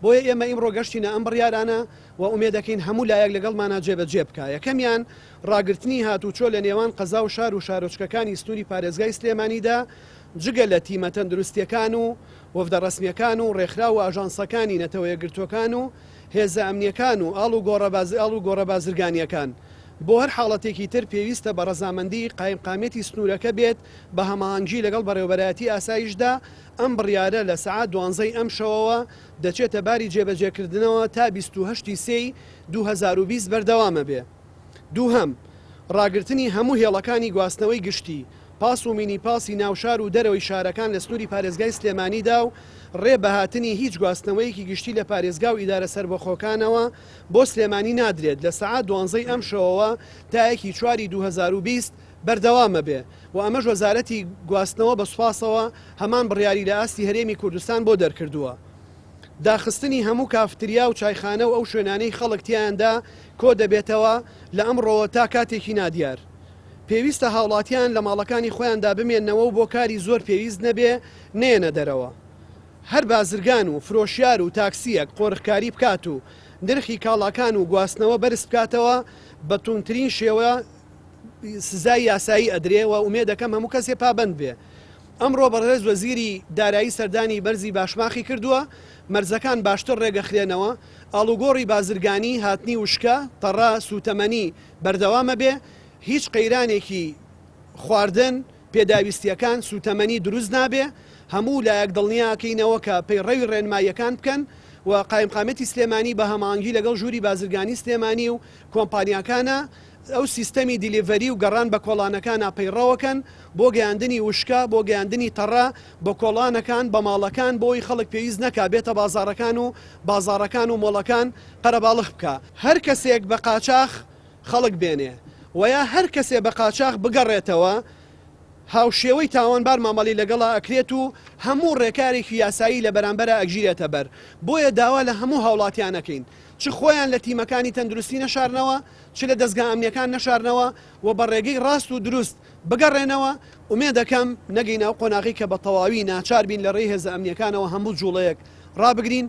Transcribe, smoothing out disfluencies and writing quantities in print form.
بۆیە ئێمە ئیمڕۆ گەشتینە ئەم بڕیارانە و ئومێدەکەین هەموو لایەک لەگەڵمانا جێبەجێ بکا. یەکەمیان، ڕاگرتنی هاتووچۆ لە نێوان قەزا و شار و شارۆچکەکانی سنووری پارێزگای سلێمانیدا جگە لە تیمە تەندروستییەکان و وەفدە ڕەسمییەکان و ڕێکخراو و ئاژانسەکانی نەتەوە یەکگرتووەکان و هێزە ئەمنییەکان و ئاڵوگۆڕە بازرگانییەکان. بۆ هەر حاڵەتێکی تر پێویستە بە ڕەزامەندیی قایمقامیەتی سنوورەکە بێت بە هەماهەنگی لەگەڵ بەڕێوەبەرایەتی ئاسایشدا، ئەم بڕیارە لە سەعات دوانزەی ئەمشەوەوە دەچێتە باری جێبەجێکردنەوە تا 28 ی سێی 2020 بەردەوامەبێ. دووهەم، ڕاگرتنی هەموو هێڵەکانی گواستنەوەی گشتی، پاس و مینی پاسی ناو شار و دەرەوەی شارەکان لە سنووری پارێزگای سلێمانیدا و ڕێ بە هاتنی هیچ گواستنەوەیەکی گشتی لە پارێزگا و ئیدارە سەربەخۆکانەوە بۆ سلێمانی نادرێت لە سەعات دوانزەی ئەمشەوەوە تا یەکی چواری 2020 بەردەوامەبێ و ئەمەش وەزارەتی گواستنەوە بە سوپاسەوە هەمان بڕیاری لە ئاستی هەرێمی کوردستان بۆ دەرکردووە. داخستنی هەموو کافتریا و چایخانە و ئەو شوێنانەی خەڵک تیایاندا کۆدەبێتەوە لە ئەمڕۆوە تا کاتێکی نادیار. پێویستە هاوڵاتیان لە ماڵەکانی خۆیاندا بمێننەوە و بۆ کاری زۆر پێویست نەبێ نەیەنە دەرەوە. هەر بازرگان و فرۆشیار و تاکسییەک قۆرخکاری بکات و نرخی کاڵاکان و گواستنەوە بەرز بکاتەوە بە توندترین شێوە سزای یاسایی ئەدرێ و ئومێدەکەم هەموو کەسێ پابەند بێ. ئەمڕۆ بەڕێز وەزیری دارایی سەردانی بەرزی باشماخی کردووە، مەرزەکان باشتر ڕێگەخرێنەوە، ئاڵوگۆڕی بازرگانی، هاتنی وشکە، تەڕە، سووتەمەنی بەردەوامەبێ، هیچ قەیرانێکی خواردن، پێداویستییەکان، سووتەمەنی دروست نابێ، هەموو لایەک دڵنیاکەینەوە کە پەیڕەوی ڕێنماییەکان بکەن و قایمقامیەتی سلێمانی بە هەماهەنگی لەگەڵ ژووری بازرگانی سلێمانی و کۆمپانیاکانە ئەو سیستەمی delivery و گەڕان بە کۆڵانەکانا پەیڕەوەکەن بۆ گەیاندنی وشکە، بۆ گەیاندنی تەڕە بە کۆڵانەکان، بە ماڵەکان، بۆ ئەوەی خەڵک پێویست نەکا بێتە بازاڕەکان و بازاڕەکان و مۆڵەکان قەرەباڵخ بکا. هەر کەسێک بە قاچاخ خەڵک بێنێ و یا هەر کەسێ بە قاچاخ بگەڕێتەوە هاوشێوەی تاوانبار مامەڵی لەگەڵا ئەکرێت و هەموو ڕێکارێکی یاسایی لە بەرامبەرا ئەگیرێتە بەر. بۆیە داوا لە هەموو هاوڵاتیان ئەکەین چ خۆیان لە تیمەکانی تەندروستی نەشارنەوە، چ لە دەزگا ئەمنیەکان نەشارنەوە و بە ڕێگەی ڕاست و دروست بگەڕێنەوە، ئومێدەکەم نەگەینە ئەو قۆناغەی کە بە تەواوی ناچار بین لە ڕێی هێزە ئەمنیەکانەوە هەموو جوڵەیەک ڕابگرین.